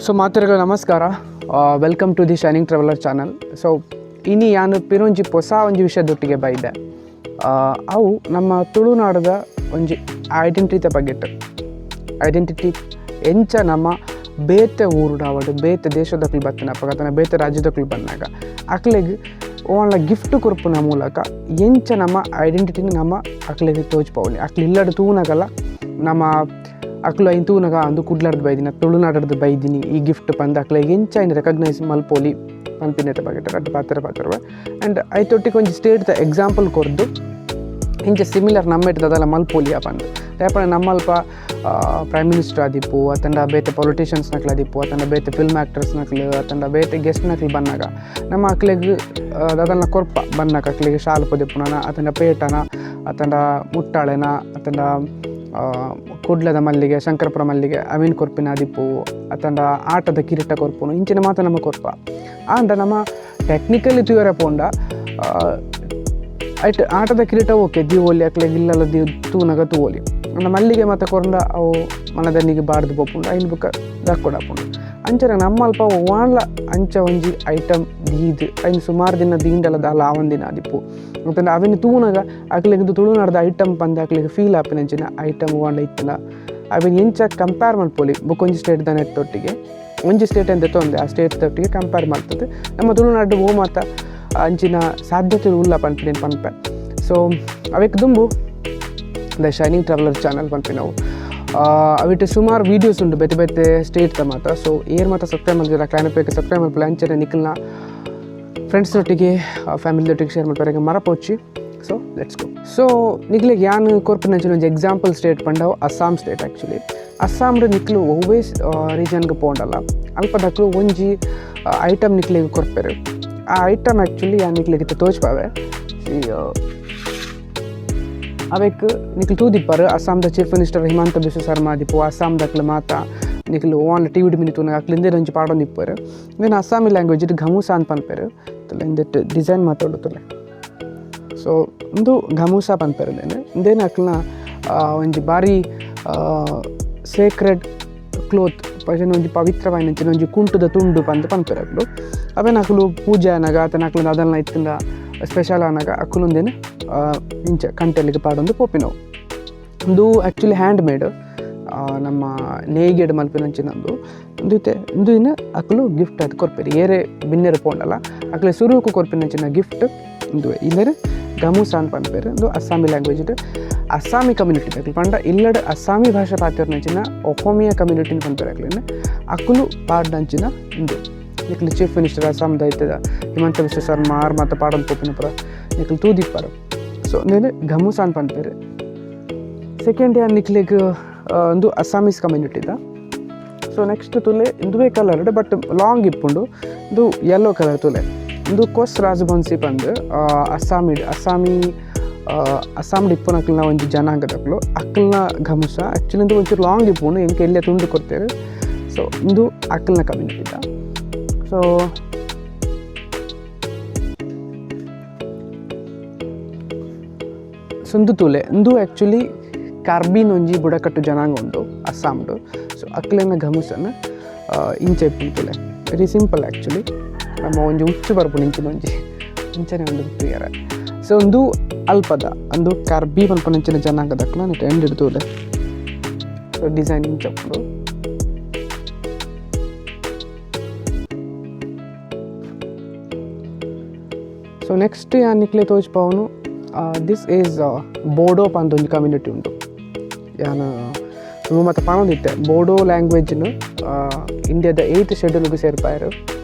ಸೊ ಮಾತೆರೆಗ್ಲ ನಮಸ್ಕಾರ. Welcome to the Shining Traveller channel. So ಇನಿ ಯಾನ್ ಪಿರೊಂಜಿ ಪೊಸ ಒಂಜಿ ವಿಷಯದೊಟ್ಟಿಗೆ ಬೈದೆ. ಅವು ನಮ್ಮ ತುಳುನಾಡದ ಒಂಜಿ ಐಡೆಂಟಿಟಿದ ಬಗೆಟ್. ಐಡೆಂಟಿಟಿ ಎಂಚ ನಮ್ಮ ಬೇತೆ ಊರುಡಾವಡ್, ಬೇತೆ ದೇಶದಕ್ಲು ಬತ್ತಿನಪಗ ಅತ್ತಂಡ ಬೇತೆ ರಾಜ್ಯದಕ್ಲು ಬನ್ನಗ ಅಕ್ಲೆಗ್ ಓಲ ಗಿಫ್ಟ್ ಕೊರ್ಪುನ ಮೂಲಕ ಎಂಚ ನಮ್ಮ ಐಡೆಂಟಿಟಿನ ನಮ್ಮ ಅಕ್ಲೆಗ್ ತೋಜ್ಪಾವೊಲಿ. ಅಕ್ಲು ಇಲ್ಲಡ್ ತೂನಗಲ ನಮ್ಮ ಅಕ್ಲು ಐನ್ ತೂನಗ ಅಂದು ಕುಡ್ಲಡ್ದು ಬೈದಿನ, ತುಳುನಾಡಡ್ದು ಬೈದಿನಿ ಈ ಗಿಫ್ಟ್ ಪಂದ್ ಅಕ್ಲೆಗ್ ಎಂಚ ಐನ್ ರೆಕಗ್ನೈಸ್ ಮಲ್ಪೊಲಿ ಪನ್ಪಿನೆತ ಬಗೆಟ್ ರಡ್ಡ್ ಪಾತೆರ ಪಾತೆರ್ವೆ. ಆ್ಯಂಡ್ ಐತೊಟ್ಟಿಗೆ ಒಂಜಿ ಸ್ಟೇಟ್ದ ಎಕ್ಸಾಂಪಲ್ ಕೊರ್ದು ಇಂಚ ಸಿಮಿಲರ್ ನಮ್ಮೆಟ್ ದಾದಲ ಮಲ್ಪೊಲಿಯ ಪಂದ್. ದಾಯೆ ನಮ್ಮಲ್ಪ ಪ್ರೈಮ್ ಮಿನಿಸ್ಟರ್ ಆದಿಪ್ಪು ಅತ್ತಂಡ ಬೇತೆ ಪೊಲಿಟಿಷಿಯನ್ಸ್ ನಕ್ಲು ಆದಿಪ್ಪು ಅತ್ತಂಡ ಬೇತೆ ಫಿಲ್ಮ್ ಆ್ಯಕ್ಟರ್ಸ್ ನಕ್ಲು ಅತ್ತಂಡ ಬೇತೆ ಗೆಸ್ಟ್ ನಕ್ಲು ಬನ್ನಗ ನಮ್ಮ ಅಕ್ಲೆಗ್ ದಾದಲ್ನ ಕೊರ್ಪ ಬನ್ನಗ ಅಕ್ಲೆಗ್ ಶಾಲ್ ಪೊದೆಪುನನ ಅತ್ತಂಡ ಪೇಟನ ಅತ್ತಂಡ ಮುಟ್ಟಾಳೆನ ಅತ್ತಂಡ ಕುಡ್ಲದ ಮಲ್ಲಿಗೆ, ಶಂಕರಪುರ ಮಲ್ಲಿಗೆ ಅವಿನ್ ಕೊರ್ಪಿನ ಆದಿಪ್ಪು ಅತ್ತಂಡ ಆಟದ ಕಿರೀಟ ಕೊರ್ಪುನು, ಇಂಚಿನ ಮಾತ ನಮ್ಮ ಕೊರ್ಪ. ಆಂಡ ನಮ್ಮ ಟೆಕ್ನಿಕಲಿ ತೂಯರೆ ಪೋಂಡ ಐಟ್ ಆಟದ ಕಿರೀಟ ಓಕೆ ದೀವೊಲಿ, ಅಕ್ಲೆಗ್ ಇಲ್ಲಲ ದೀ ತೂನಗ ತೂವೊಲಿ. ಆಂಡ ಮಲ್ಲಿಗೆ ಮಾತ ಕೊರ್ಂಡ ಅವು ಮನದನ್ನಿಗೆ ಬಾಡ್ದು ಪೋಪುಂಡು, ಐನ್ ಬುಕ್ಕ ದಕ್ಕೊಡಾಪುಂಡು. ಅಂಚನೆ ನಮ್ಮಲ್ಪ ಓವಾಂಡ್ಲ ಅಂಚ ಒಂಜಿ ಐಟಮ್ ದೀದ್ ಐನ್ ಸುಮಾರು ದಿನ ದೀಂಡಲ ದಾಲ ಆವಂದಿನ ಆದಿಪ್ಪು ಅತ್ತಂಡ ಅವೆನ್ ತೂನಗ ಅಕ್ಲೆಗ್ ಇಂದು ತುಳುನಾಡ್ದ ಐಟಮ್ ಪಂದ್ ಅಕ್ಲೆಗ್ ಫೀಲ್ ಆಪಿನಂಚಿನ ಐಟಮ್ ಓವಾಂಡ ಇತ್ತುಂಡ ಅವೆನ್ ಎಂಚ ಕಂಪೇರ್ ಮಲ್ಪೊಲಿ ಬೊಕೊಂಜಿ ಸ್ಟೇಟ್ ದ ನೆತ್ತೊಟ್ಟಿಗೆ, ಒಂಜಿ ಸ್ಟೇಟ್ ಅಂತ ತೊಂದೆ ಆ ಸ್ಟೇಟ್ ದೊಟ್ಟಿಗೆ ಕಂಪೇರ್ ಮಲ್ತದೆ ನಮ್ಮ ತುಳುನಾಡು ಓ ಮಾತ ಅಂಚಿನ ಸಾಧ್ಯತೆ ಉಲ್ಲ ಪನ್ಪಿನ ಪನ್ಪೆ. ಸೊ ಅವೆಕ್ ದುಂಬು ದ ಶೈನಿಂಗ್ ಟ್ರಾವೆಲರ್ ಚಾನಲ್ ಪನ್ಪಿನವು, ಅವಿಟ್ ಸುಮಾರು ವೀಡಿಯೋಸ್ ಉಂಡು ಬೇತೆ ಬೇತೆ ಸ್ಟೇಟ್ ಮಾತ. ಸೊ ಏರ್ ಮಾತ ಸಬ್ಸ್ಕ್ರೈಬ್ ಮಲ್ದಿರ ಕ್ಲೈನ್ ಬೇಕು ಸಬ್ಸ್ಕ್ರೈಬ್ ಮಲ್ಪಲೆ. ಅಂಚನೆ ನಿಖಲ್ನ ಫ್ರೆಂಡ್ಸ್ ಒಟ್ಟಿಗೆ, ಫ್ಯಾಮಿಲಿ ಒಟ್ಟಿಗೆ ಶೇರ್ ಮಲ್ಪರೆಗೆ ಮರಪೋಚಿ. So let's go. So ನಿಕ್ಲೆಗ್ ಯಾನ್ ಕೊರ್ಪಿನಂಚಿನ ಒಂಜಿ ಎಕ್ಸಾಂಪಲ್ ಸ್ಟೇಟ್ ಪಂಡವು ಅಸ್ಸಾಂ ಸ್ಟೇಟ್. ಆ್ಯಕ್ಚುಲಿ ಅಸ್ಸಾಂಡ್ ನಿಕ್ಲು ಒವ್ವೇ ರೀಜನ್ಗೆ ಪೋಂಡಲ್ಲ ಅಲ್ಪದಕ್ಲು ಒಂಜಿ ಐಟಮ್ ನಿಕ್ಲೆಗ್ ಕೊರ್ಪೆರು. ಆ ಐಟಮ್ ಆ್ಯಕ್ಚುಲಿ ಯಾನ್ ನಿಕ್ಲೆಗ್ ಇತ್ತೆ ತೋಜ್ಪಾವೆ. ಅವೆಕ್ ನಿಕ್ಲು ತೂದಿಪ್ಪರ್, ಅಸ್ಸಾಂದ ಚೀಫ್ ಮಿನಿಸ್ಟರ್ ಹಿಮಂತ ಬಿಸ್ವ ಶರ್ಮಾ ಆದಿಪ್ಪು, ಅಸ್ಸಾಂದಕ್ಲು ಮಾತ ನಿಕ್ಲು ಓನ್ ಟಿ ವಿಡ್ ಮಿನಿ ತೂನಗ ಅಕ್ಲು ಇಂದೇರ್ ಒಂಜಿ ಪಾಡೊಂದಿಪ್ಪೆರ್. ಇಂದೆನ್ ಅಸ್ಸಾಮಿ ಲ್ಯಾಂಗ್ವೇಜ್ ಘಮೂಸಾ ಅಂದ್ ಪನ್ಪೆರ್. ತುಲೆ ಇಂದೆಟ್ ಡಿಸೈನ್ ಮಾತ ಉಂಡು ತುಲೆ. ಸೊ ಉಂದು ಘಮೂಸಾ ಪನ್ಪೆರ್ ಇಂದೆನ್. ಇಂದೆನ್ ಅಕ್ಲ್ನ ಒಂಜಿ ಬಾರಿ ಸೇಕ್ರೆಡ್ ಕ್ಲೋತ್ ಪಂಚನೆ ಒಂಜಿ ಪವಿತ್ರವಾಯಿನಂಚಿನ ಒಂಜಿ ಕುಂಟುದ ತುಂಡು ಪಂದ್ ಪನ್ಪೆರ್ ಅಕುಲು. ಅವೆನ್ ಅಕುಲು ಪೂಜೆ ಆನಗ ಅತ್ತಂಡ ಅಕ್ಲ್ನ ದಾದಲ್ನ ಇತ್ತ್ಂಡ ಸ್ಪೆಷಲ್ ಆನಗ ಅಕುಲು ಉಂದೆನ್ ಇಂಚ ಕಂಟೆಲ್ಗ್ ಪಾಡೊಂದು ಪೋಪಿನವು. ಉಂದು ಆ್ಯಕ್ಚುಲಿ ಹ್ಯಾಂಡ್ ಮೇಡ್, ನಮ್ಮ ನೇಯ್ಗೆಡ್ ಮಲ್ಪಿನಂಚಿನ ಉಂದು. ಉಂದು ಇತ್ತೆ ಉಂದು ಇನ್ ಅಕುಲು ಗಿಫ್ಟ್ ಆದ್ ಕೊರ್ಪೆರ್. ಏರೆ ಬಿನ್ನೆರ್ ಪೋಂಡಲ ಅಕ್ಲೆ ಸುರುಕು ಕೊರ್ಪಿನಂಚಿನ ಗಿಫ್ಟ್ ಉಂದುವೆ. ಇಂದೆನ್ ಗಮೂಸಾ ಅಂದ್ ಪನ್ಪೆರ್. ಉಂದು ಅಸ್ಸಾಮಿ ಲ್ಯಾಂಗ್ವೇಜ್ ಅಸ್ಸಾಮಿ ಕಮ್ಯುನಿಟಿ ಅಕ್ಲು ಪಂಡ ಇಲ್ಲಡ್ ಅಸ್ಸಾಮಿ ಭಾಷೆ ಪಾತೆರ್ನಂಚಿನ ಒಕೋಮಿಯಾ ಕಮ್ಯುನಿಟಿ ಪನ್ಪೆರ್ ಅಕ್ಲೆನ್. ಅಕುಲು ಪಾಡ್ನಂಚಿನ ಉಂದು. ನಿಕ್ಲು ಚೀಫ್ ಮಿನಿಸ್ಟರ್ ಅಸ್ಸಾಂದ ಇತ್ತದ ಹಿಮಂತ ಬಿಸ್ವ ಶರ್ಮಾ ಆರ್ ಮಾತ ಪಾಡೊಂದು ಪೋಪಿನ ಪೂರ ನಿಕ್ಲು ತೂದಿಪ್ಪರ್. ಸೊ ಇಂದೆನ್ ಗಮೂಸಾ ಅಂದ್ ಪನ್ಪೆರ್. ಸೆಕೆಂಡ್ ಯಾನ್ ನಿಕ್ಲೆಗ್ ಉಂದು ಅಸ್ಸಾಮೀಸ್ ಕಮ್ಯುನಿಟಿದ. ಸೊ ನೆಕ್ಸ್ಟ್ ತುಲೆ ಇಂದುವೇ ಕಲರ್ಡ್ ಬಟ್ ಲಾಂಗ್ ಇಪ್ಪುಂಡು. ಉಂದು ಯೆಲ್ಲೋ ಕಲರ್ ತುಲೆ. ಉಂದು ಕೊಸ್ ರಾಜಬಂಶಿ ಪಂದ್ ಅಸ್ಸಾಮಿ ಅಸ್ಸಾಮಿ ಅಸ್ಸಾಂಡ್ ಇಪ್ಪುನಕ್ಲ್ನ ಒಂಜಿ ಜನಾಂಗದಕ್ಲು ಅಕ್ಲ್ನ ಗಮುಸ. ಆ್ಯಕ್ಚುಲಿ ಉಂದು ಒಂಚೂರು ಲಾಂಗ್ ಇಪ್ಪುಂಡು, ಎಂಕ್ ಎಲ್ಯ ತುಂಡು ಕೊರ್ತೆರ್. ಸೊ ಉಂದು ಅಕ್ಲ್ನ ಕಮ್ಯುನಿಟಿದ. ಸೊ ಸೊ ಉಂದು ತೂಲೆ, ಉಂದು ಆ್ಯಕ್ಚುಲಿ ಕಾರ್ಬಿನ್ ಒಂಜಿ ಬುಡಕಟ್ಟು ಜನಾಂಗ ಉಂಡು ಅಸ್ಸಾಂಡ್. ಸೊ ಅಕ್ಲೆನ ಗಮುಸನ್ ಇಂಚ ಇಪ್ಪುಂಡು ತೂಲೆ. Very simple actually. ನಮ್ಮ ಒಂಜಿ ಉಚ್ಚು ಬರ್ಪುಂಡು ಇಂಚಿನ ಒಂಜಿ ಇಂಚನೆ ಉಂಡು ತೂಯರೆ. ಸೊ ಉಂದು ಅಲ್ಪದ ಅಂದು ಕಾರ್ಬಿ ಪನ್ಪುನಂಚಿನ ಜನಾಂಗದಕ್ಲು ನೆಟ್ ಎಂಡ್ ತೂಲೆ. ಸೊ ಡಿಸೈನ್ ಇಂಚ ಉಪ್ಪುಂಡು. ಸೊ ನೆಕ್ಸ್ಟ್ ಯಾನ್ ನಿಕ್ಲೆ ತೋಜ್ಪಾವುನು this is Bodo ಪಂದ್ ಒಂಜಿ ಕಮ್ಯುನಿಟಿ ಉಂಡು. ಯಾನ್ ಮಾತ ಪನೊಂದಿತ್ತೆ, ಬೋಡೋ ಲ್ಯಾಂಗ್ವೇಜ್ನು ಇಂಡಿಯಾದ 8th ಶೆಡ್ಯೂಲ್ಗೆ ಸೇರ್ಪಾಯೆರ್.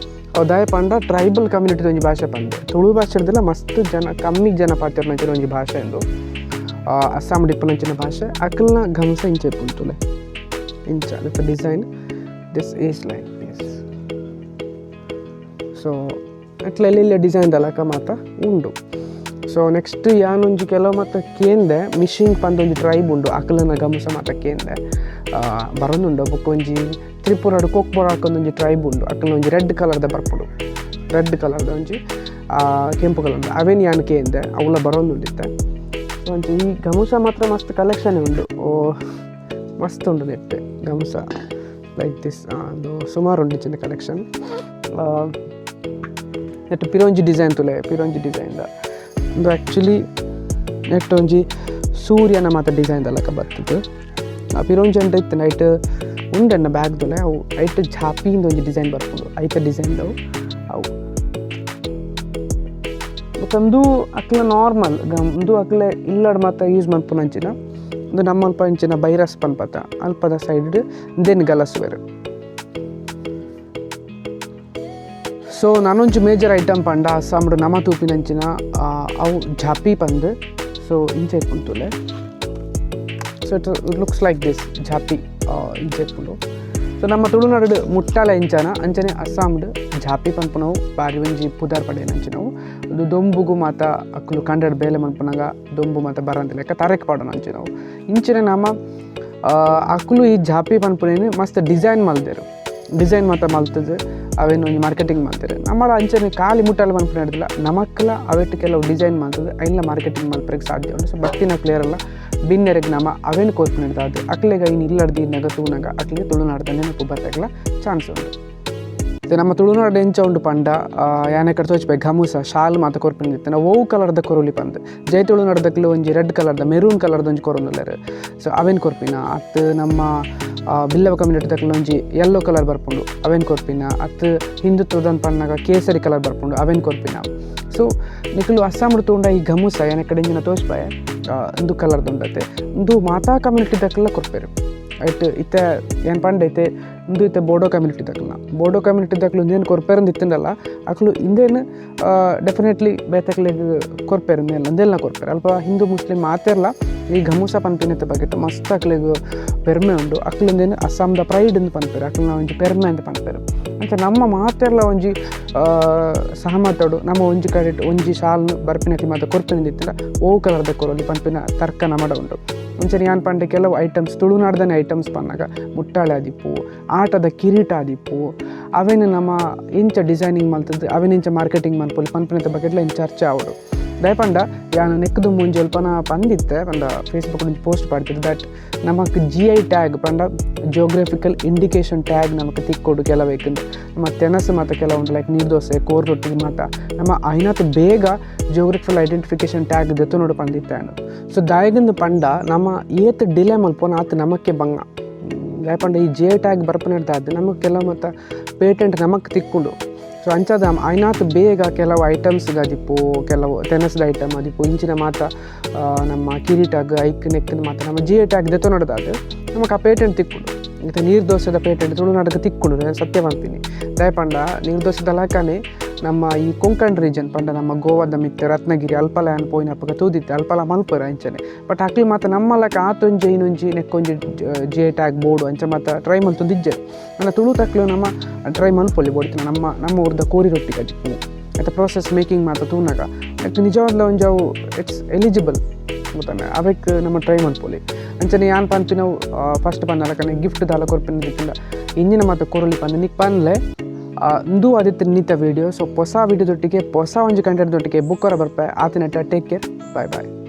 ಅವು ದಾಯೆ ಪಂಡ ಟ್ರೈಬಲ್ ಕಮ್ಯುನಿಟಿ ಒಂಜಿ ಭಾಷೆ ಪಂದ್. ತುಳು ಭಾಷೆಡ್ದಲ ಮಸ್ತ್ ಜನ ಕಮ್ಮಿ ಜನ ಪಾತೆರ್ನಂಚಿನ ಒಂಜಿ ಭಾಷೆ ಉಂದು, ಅಸ್ಸಾಂ ಇಪ್ಪುನಂಚಿನ ಭಾಷೆ. ಅಕಲ್ನ ಗಮಸ ಇಂಚ ಇಪ್ಪುಂಡು ತೂಲೆ, ಇಂಚ with design this is like this. So ಅಟ್ಲ ಎಲ್ಲೆಲ್ಲ ಡಿಸೈನ್ ದಲಕ ಮಾತ ಉಂಡು. ಸೊ ನೆಕ್ಸ್ಟ್ ಯಾನೊಂಜಿ ಕೆಲವು ಮಾತ ಕೇಂದೆ, ಮಿಷಿಂಗ್ ಪಂದ್ ಒಂಜಿ ಟ್ರೈಬ್ ಉಂಡು, ಅಕಲನ ಗಮಸ ಮಾತ ಕೇಂದೆ ಬರೊಂದುಂಡು. ಬೊಕ್ಕ ಒಂಜಿ ತ್ರಿಪುರಡ್ ಕೋಕ್ಬೊರಾಕ್ ಒಂಜಿ ಟ್ರೈಬ್ ಉಂಡು, ಅಕಲ್ನ ಒಂಜಿ ರೆಡ್ ಕಲರ್ದ ಬರ್ಪುಂಡು, ರೆಡ್ ಕಲರ್ದ ಒಂಜಿ ಕೆಂಪು ಕಲರ್ದ ಅವೇನ್ ಯಾನ್ ಕೇಂದೆ, ಅವುಲ ಬರೊಂದುಂಡಿತ್ತೆ. ಸೊ ಒಂಜಿ ಈ ಗಮಸ ಮಾತ್ರ ಮಸ್ತ್ ಕಲೆಕ್ಷನ್ ಉಂಡು. ಓ ಮಸ್ತ್ ಉಂಡು ನೆಟ್ ಗಮಸ. Like this ಉಂದು ಸುಮಾರು ಉಂಡು ಇಂಚಿನ ಕಲೆಕ್ಷನ್. ನೆಟ್ ಪಿರೊಂಜಿ ಡಿಸೈನ್ ತೂಲೆ, ಪಿರೊಂಜಿ ಡಿಸೈನ್ ದ. ಉಂದು ಆಕ್ಚುಲಿ ನೆಟ್ ಒಂಜಿ ಸೂರ್ಯನ ಮಾತ ಡಿಸೈನ್ ದ ಲೆಕ ಬತ್ತುದು. ಪಿರೊಂಜಿ ಅಂಡ ಇತ್ತು ನೈಟ್ ಉಂಡೆನ್ನ ಬ್ಯಾಗ್ ದುಲೆ ಅವು ಐಟ್ ಝಾಪಿಂದ ಒಂಜಿ ಡಿಸೈನ್ ಬರ್ಪುಂಡು, ಐತ ಡಿಸೈನ್ ದವು ಅವು. ಬೊಕ ಉಂದು ಅಕ್ಲ ನಾರ್ಮಲ್ ಉಂದು ಅಕ್ಲೆ ಇಲ್ಲಡ್ ಮಾತ ಯೂಸ್ ಮನ್ಪುನಂಚಿನ. ಉಂದು ನಮ್ಮಲ್ಪ ಇಂಚಿನ ಬೈರಸ್ ಪನ್ಪತ ಅಲ್ಪದ ಸೈಡ್ ಉಂದೆನ್ ಗಲಸುವೆರ್. ಸೊ ನನೊಂಜಿ ಮೇಜರ್ ಐಟಮ್ ಪಂಡ ಅಸ್ಸಾಂಡ್ ನಮ ತೂಪಿನಂಚಿನ ಅವು ಝಾಪಿ ಪಂದ್. ಸೊ ಇಂಚ ಇಪ್ಪುಂಡು ತೂಲೆ. So it looks like this jaapi ಇಂಚ ಇಪ್ಪುಂಡು. ಸೊ ನಮ್ಮ ತುಳುನಾಡು ಮುಟ್ಟಾಲ ಇಂಚನ ಅಂಚನೆ ಅಸ್ಸಾಂಡ್ ಝಾಪಿ ಪನ್ಪುನವು ಬಾರಿ ಒಂಜಿ ಪುದರ್ ಪಡೆಯಿನಂಚಿನವು. ಉಂದು ದೊಂಬುಗು ಮಾತ ಅಕುಲು ಕಂಡಡ್ ಬೇಲೆ ಮನ್ಪುನಗ ದೊಂಬು ಮಾತ ಬರಂದಿಲೆಕ್ಕ ತರೆಕ್ ಪಾಡುನಂಚಿನವು. ಇಂಚಿನ ನಮ ಅಕುಲು ಈ ಝಾಪಿ ಪನ್ಪುನೇನು ಮಸ್ತ್ ಡಿಸೈನ್ ಮಲ್ದೆರ್, ಡಿಸೈನ್ ಮಾತ ಮಲ್ತುದು ಅವೇನು ಒಂಜಿ ಮಾರ್ಕೆಟಿಂಗ್ ಮಲ್ತೆರ್. ನಮ್ಮಡ ಅಂಚನೆ ಖಾಲಿ ಮುಟ್ಟಾಲ ಮನ್ಪುನ ಹಿಡ್ದಿಲ್ಲ, ನಮಕ್ಲ ಅವೆಟ್ ಕೆಲವು ಡಿಸೈನ್ ಮಲ್ತುದು ಐನ್ಲ ಮಾರ್ಕೆಟಿಂಗ್ ಮಲ್ಪರೆಗ್ ಸಾಧ್ಯ ಉಂಡು. ಸೊ ಬತ್ತಿನಕ್ಲು ಏರೆಲ್ಲ ಬಿನ್ನೆರೆಗ್ ನಮ ಅವೇನು ಕೊರ್ಪುನ ಹಿಡ್ದಾದ್ ಅಕ್ಲೆಗ್ ಐನ್ ಇಲ್ಲಡ್ದು ಇನ್ನಗ ತೂನಗ ಅಕ್ಲೆಗ್ ತುಳುನಾಡ್ದ ನೆನಪು ಬರ್ರೆಗ್ಲ ಚಾನ್ಸ್ ಉಂಡು. ನಮ್ಮ ತುಳುನಾಡು ಎಂಚ ಉಂಡು ಪಂಡ ಯಾನೆ ಕಡೆ ತೋಚ್ಪೆ ಗಮುಸ ಶಾಲ್ ಮಾತ ಕೊರ್ಪಿನ ಒವು ಕಲರ್ದ ಕೊರೊಲಿ ಪಂದ್. ಜೈ ತುಳುನಾಡ್ದಕ್ಲು ಒಂಜಿ ರೆಡ್ ಕಲರ್ದ ಮೆರೂನ್ ಕಲರ್ದ ಒಂಜಿ ಕೊರೊಂದುಲ್ಲೆರ್. ಸೊ ಅವೇನು ಕೊರ್ಪಿನ ಅತ್ ನಮ್ಮ ಬಿಲ್ಲವ ಕಮ್ಯುನಿಟಿ ದಕ್ಲು ಒಂಜಿ ಯೆಲ್ಲೋ ಕಲರ್ ಬರ್ಪುಂಡು ಅವೇನು ಕೊರ್ಪಿನ, ಅತ್ ಹಿಂದುತ್ವದನ್ ಪನ್ನಗ ಕೇಸರಿ ಕಲರ್ ಬರ್ಪುಂಡು ಅವೇನು ಕೊರ್ಪಿನ. ಸೊ ನಿಕುಲು ಅಸ್ಸಾಂಡ್ ತೂಂಡ ಈ ಗಮುಸ ಯಾನೆ ಕಡೆ ಇಂಚಿನ ತೋಚ್ಪಾಯ ಉಂದು ಕಲರ್ದ ಉಂಡತೆ ಉಂದು ಮಾತಾ ಕಮ್ಯುನಿಟಿ ದಕ್ಲ ಕೊರ್ಪೆರ್. ಐಟ್ ಇತ್ತೆ ಏನ್ ಪಂಡ ಇತ್ತೆ ಉಂದು ಇತ್ತೆ ಬೋಡೋ ಕಮ್ಯುನಿಟಿ ದಕ್ಲ್ನ, ಬೋಡೋ ಕಮ್ಯುನಿಟಿ ದಕ್ಲು ಉಂದೇನು ಕೊರ್ಪೆರಂದು ಇತ್ತುಂಡಲ್ಲ ಅಕ್ಲು ಇಂದೇನು ಡೆಫಿನೆಟ್ಲಿ ಬೇತಕ್ಲೆಗ್ ಕೊರ್ಪೆರ್, ಉಂದೆಲ್ಲ ಉಂದೆಲ್ಲ ಕೊರ್ಪೆರ್. ಅಲ್ಪ ಹಿಂದೂ ಮುಸ್ಲಿಂ ಮಾತೆರ್ಲ ಈ ಗಮುಸ ಪನ್ಪಿನತ್ತ ಬಗೆಟ್ ಮಸ್ತ್ ಅಕ್ಲೆಗ್ ಪೆರ್ಮೆ ಉಂಡು. ಅಕ್ಲು ಉಂದೇನು ಅಸ್ಸಾಂದ ಪ್ರೈಡ್ ಅಂದ್ ಪನ್ಪೆರ್, ಅಕ್ಲ್ನ ಒಂಜಿ ಪೆರ್ಮೆ ಅಂತ ಪನ್ಪೆರ್. ಅಂಚ ನಮ್ಮ ಮಾತೆರ್ಲ ಒಂಜಿ ಸಹಮತಡು ನಮ್ಮ ಒಂಜಿ ಕಡೆಟ್ ಒಂಜಿ ಶಾಲ್ ಬರ್ಪಿನಕ್ಲು ಮಾತ ಕೊರ್ಪಿನ ಇತ್ತಿಲ್ಲ ಓ ಕಲರ್ದ ಕೊರೊಲಿ ಪನ್ಪಿನ ತರ್ಕ ನಮಡ ಉಂಡು. ಅಂಚನೆ ಯಾನ್ ಪಂಡೆ ಕೆಲವು ಐಟಮ್ಸ್ ತುಳುನಾಡ್ದನೆ ಐಟಮ್ಸ್ ಪನ್ನಗ ಮುಟ್ಟಾಳೆ ಆದಿಪ್ಪು, ಆಟದ ಕಿರೀಟ ಆದಿಪ್ಪು, ಅವೇನು ನಮ್ಮ ಇಂಚ ಡಿಸೈನಿಂಗ್ ಮಲ್ತದ್ದು ಅವೇನು ಇಂಚ ಮಾರ್ಕೆಟಿಂಗ್ ಮಲ್ಪೊಲಿ ಪನ್ಪಿನತ್ತ ಬಗೆಟ್ಲ ಇಂಚ ಚರ್ಚೆ ಆವೊಡು. ದಯಪಂಡ ಯಾನ್ ನೆಕ್ದು ಮುಂಜಿ ಅಲ್ಪನ ಪಂದಿತ್ತೆ ಪಂಡ ಫೇಸ್ಬುಕ್ ಒಂಜಿ ಪೋಸ್ಟ್ ಪಾಡ್ತಿದ್ದೆ that ನಮಕ್ G I tag ಪಂಡ geographical indication tag ನಮಕ್ ತಿಕ್ಕೊಡು ಕೆಲವೇಕಂದು. ನಮ್ಮ ತೆನಸು ಮಾತ ಕೆಲವುಂಡು ಲೈಕ್ ನೀರು ದೋಸೆ ಕೋರ್ ರೊಟ್ಟಿ ಮಾತ ನಮ್ಮ ಐನಾತ್ ಬೇಗ geographical identification tag ದೆತ್ತೊನೊಡು ಪಂದಿತ್ತೆ. ಸೊ ದಾಯಗಂದು ಪಂಡ ನಮ್ಮ ಏತ್ ಡಿಲೇ ಮಲ್ಪೋನ ಆತ್ ನಮಕ್ಕೆ ಬಂಗ. ದಾಯಪಂಡ ಈ G I tag ಬರ್ಪುನೆಡ್ದಾದ್ ನಮಕ್ ಕೆಲವು ಮಾತ ಪೇಟೆಂಟ್ ನಮಕ್ ತಿಕ್ಕುಂಡು. ಸೊ ಅಂಚಾದ ಐನಾತ್ ಬೇಗ ಕೆಲವು ಐಟಮ್ಸ್ ಆದಿಪ್ಪು, ಕೆಲವು ತೆನಸ್ದ ಐಟಮ್ ಆದಿಪ್ಪು ಇಂಚಿನ ಮಾತ ನಮ್ಮ ಕಿರೀಟಾಗ್ ಐಕ್ ನೆಕ್ಕಿನ ಮಾತ ನಮ್ಮ G I tag ದೆತ್ತೊನೊಡ್ದಾದ್ ನಮಕ್ ಆ ಪೇಟೆಂಟ್ ತಿಕ್ಕುಂಡು. ಇತ್ತೆ ನೀರು ದೋಸೆದ ಪೇಟೆಂಟ್ ತುಳುನಾಡ್ಗ್ ತಿಕ್ಕುಂಡು, ನಾನು ಸತ್ಯ ಪನ್ಪಿನಿ. ದಯಪಂಡ ನೀರು ದೋಸೆದ ಲೆಕ್ಕನೆ ನಮ್ಮ ಈ ಕೊಂಕಣ್ ರೀಜನ್ ಪಂಡ ನಮ್ಮ ಗೋವಾದ ಮಿತ್ತ್ ರತ್ನಗಿರಿ ಅಲ್ಪಲ ಯಾನ್ ಪೋಯಿನಪಗ ತೂದಿತ್ತೆ ಅಲ್ಪಲ ಮಲ್ಪೆರ್ ಅಂಚನೆ. ಬಟ್ ಅಕ್ಲು ಮಾತ ನಮ್ಮ ಲೆಕ್ಕ ಆತೊಂಜಿ ಐನೊಂಜಿ ನೆಕ್ಕೊಂಜಿ G I tag board ಅಂಚ ಮಾತ ಟ್ರೈ ಮಲ್ತೊಂದಿಜ್ಜೆರ್. ಆಂಡ ತುಳುತಕ್ಲು ನಮ್ಮ ಟ್ರೈ ಮಲ್ಪೊಲಿ ಬೋಡಿತ್ತಿನ ನಮ್ಮ ನಮ್ಮ ಊರ್ದ ಕೋರಿ ರೊಟ್ಟಿ ಕಜಿಪು ಐತ ಪ್ರೋಸೆಸ್ ಮೇಕಿಂಗ್ ಮಾತ ತೂನಗ ಐಕ್ ನಿಜವಾದ್ಲ ಒಂಜಿ ಅವು it's eligible ಗೊತ್ತಾನೆ, ಅವೆಕ್ ನಮ್ಮ ಟ್ರೈ ಮಲ್ಪೊಲಿ. ಅಂಚನೆ ಯಾನ್ ಪನ್ಪಿನವು ಫಸ್ಟ್ ಪನ್ನ ಲೆಕ್ಕನೆ ಗಿಫ್ಟ್ ದಾಲ ಕೊರ್ಪಿನ ದಿಕ್ಕಿಂಡ ಇಂಜಿನ ಮಾತ ಕೊರೊಲಿ ಪಂದ್ ನಿಕ್ ಪನ್ಲೆ. ಇಂದು ಆದಿತ್ಯ ನಿತ ವಿಡಿಯೋ. ಸೊ ಹೊಸ ವಿಡಿಯೋದೊಟ್ಟಿಗೆ ಹೊಸ ಒಂಜಿ ಕಂಟೆಂಟ್ ದೊಟ್ಟಿಗೆ ಬುಕ್ ಬರ್ಪೆ ಆತಿನಟ್ಟ. Take care, bye bye.